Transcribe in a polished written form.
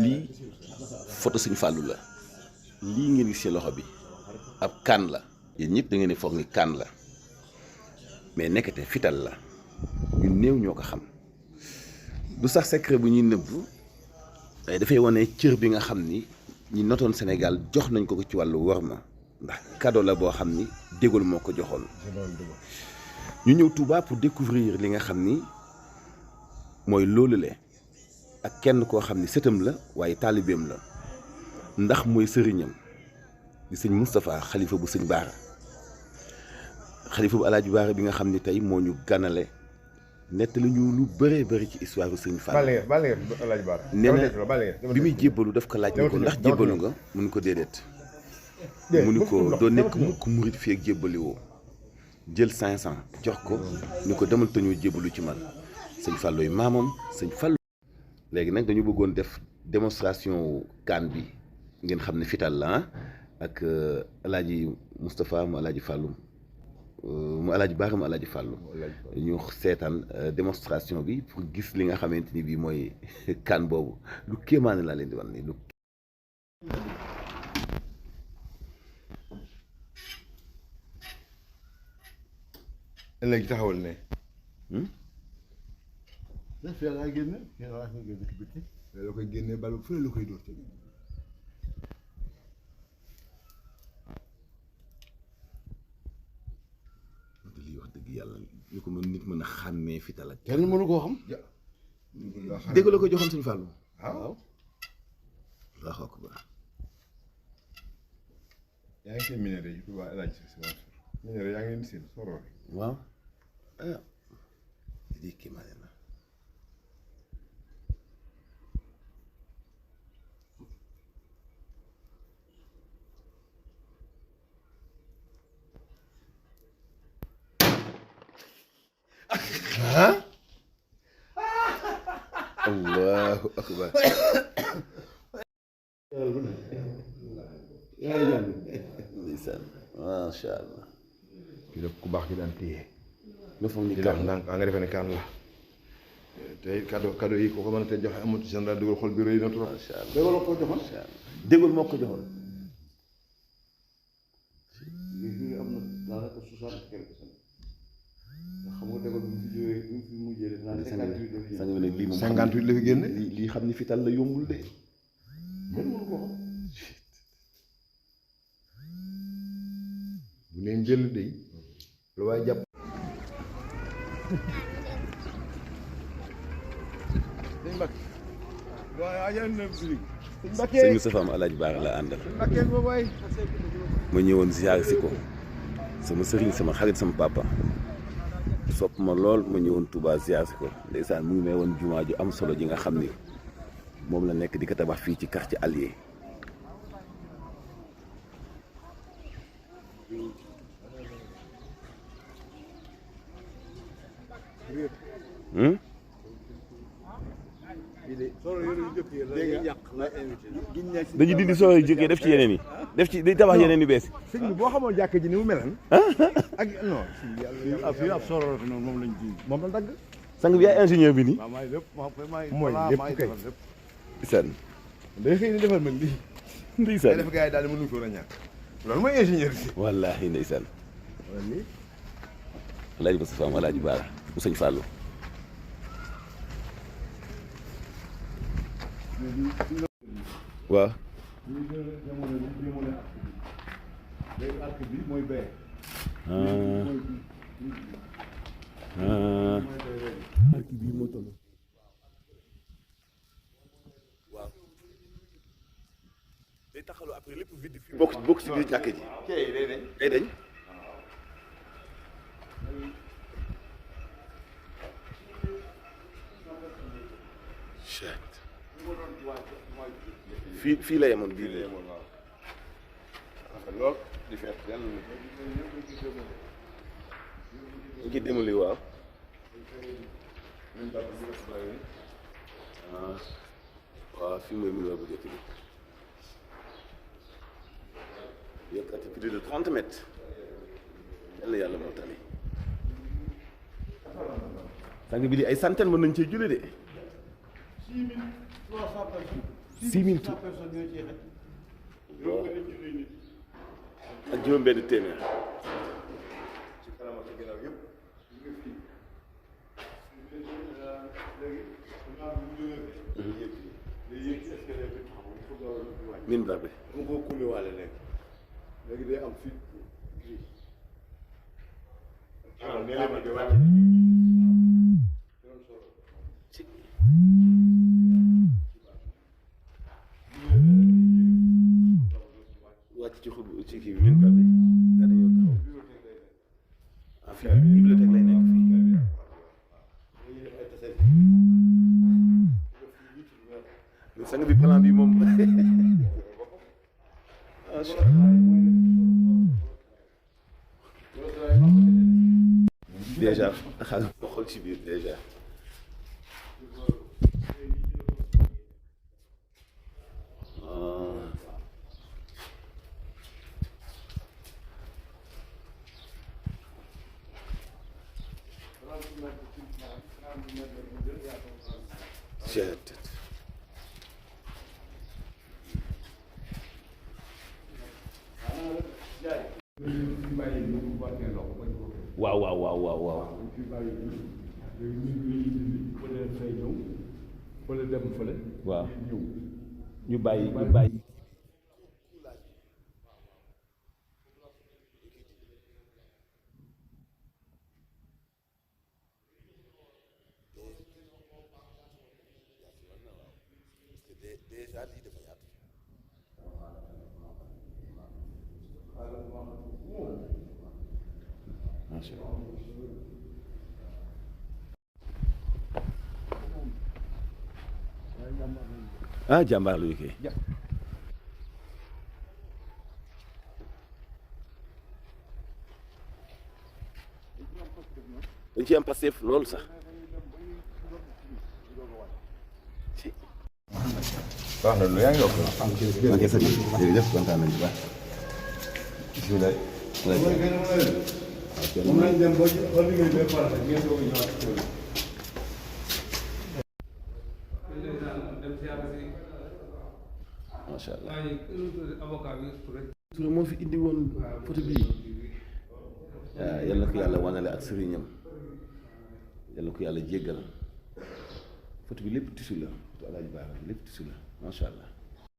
lii photo Sëñ Fallou la lii ngeen gis ci loxo bi ab kaan la yéen ñëpp da ngeen di foog ni kaan la mais nekkate fital la ñu néew ñoo ko xam du sax secret bu ñuy nëbb waaye dafay wane cër bi nga xam ni ñi notoon Sénégal jox nañ ko ci wàllu worma ndax cadeau la boo xam ni De Gaulle moo ko joxoon ñu ñëw Touba pour découvrir li nga xam ni mooy loolu le ak kenn koo xam ni sëtam la waaye taalibeem la ndax mooy sëriñam di sëñ Moustapha xalifa bu sëñ Baara xalifa bu Alaaji Baara bi nga xam ni tey moo ñu ganale nett la ñu lu bëree bëri ci histoire bu sëñ Fall nee na bi muy jébbalu daf ko laaj ni ko ndax jébbalu nga mun ko déedéet mu ni ko doo nekk mukk murit fii ak jébbali woo jël 500 jox ko ni ko demal tañoo jébbalu ci man sëñ Fallooy maamam sëñ Fallu léegi nag dañu bëggoon def démonstration kaan bi ngeen xam ne fital la ak Alaaji Moustapha mu Alaaji Fallou mu Alaaji Baara mu Alaaji Fallou ñu seetaan démonstration bi pour gis li nga xamante ni bii mooy kaan boobu lu kéemaane laa leen di wan ni lu léegi taxawal ne fii laa génne fii laa génne ci biti la koy génne bal fu ne la koy dóor ci lii wax dëgg yàlla ñu ko mën nit mën a xàmmee fital ak kenn mënu koo xam dégg la ko joxoon Sëñ Fallou waaw Allahu akbar yaa ngi seen minéré yi waa El Hadj si minéré yaa ngi leen seen soror waaw ah lii kii maa ne na Allahu akbar ndeysaan macha allah kii la ku baax gi daan téye nga foog ni di def ndànk nga defee ne kaan la te cadeau yi ko ko mën a te joxe amut général dugal xol bi rëy na trop macha allah déggoo ko joxoon De Gaulle moo ko joxoon lii am na daanaka 60 quelque chose xam nga déggoo bu fi jógee bu fi mujjee def naa 58 sang bi nag lii moom 58 la fi génne lii xam ni fital la yombul de kenn mënu ko xam bu neen jël de lu waaye jàpp sëñ Moustapha am Alaaji Baara la àndal ma ñëwoon ziar si ko sama sëriñ sama xarit sama papa sopp ma lool ma ñëwoon Touba ziar si ko ndeysaan mu ngi may woon jumaa ju am solo ji nga xam ni moom la nekk di ko tabax fii ci quartier Allié dañu dindi soo yu jëkkee def ci yeneen yi def ci di tabax yeneen yu bees sëñ bi boo xamoon jàkk ji ni mu melan ak non fii ab soror noonu moom lañ ji moom la dagg sang bi yaay ingénieur bi nii mooy lépp kay ndeysaan day xëy ni defal ma lii ndeysaan def gars yi daal di mënuñ ko war a ñàkk loolu mooy ingénieur bi wallaahi ndeysaan Alaaji Moustapha am Alaaji Baara bu sëñ Fallou waaw arc bi mooy bee arc bi moo toll waaw day taxaloo après lépp vide fii bokk si biir jàkk ji day dañ fii la yemoon bii la yemoon lool di feet yàlla ngi demali waaw waaw fii mooy milieu bu jëkk bi yëkkati plus de 30 mètres yàlla yàlla moo tane sang bi di ay centaine mën nañ cee julli de 6000 ak juróom-benn téeméer. ci kanam ak ginnaaw yëpp ñu ngi fii léegi day yëg escalier bi taxaw il faut nga wàññi minbar bi. dama ko kulliwaale léegi day am fit bi wàcc wàcc ci xub ci kii bi minbar bi nga dañoo taxaw. ah fii bibliothèque lay nekk fii. sang bi plan bi moom. déjà xaaral ma xool ci biir déjà. waaw waaw waaw waaw waaw. waaw ñu bàyyi ñu bàyyi. ah jàmbaar la ñu kay. dañ ci am Pastef loolu sax. baax na lu yaa ngi yokk. ok sëñ bi jërëjëf kontaan nañu bu baax. bisimilah. moom lañ dem ba liggéey bi pare rek ngeen doog a ñëwaat. macha allah. Touré moo fi indi woon photo bii. waaw yal na ko yàlla wanale ak sëriñam yal na ko yàlla jéggal photo bi lépp tissu la photo Alaaji Baara bi lépp tissu la macha allah.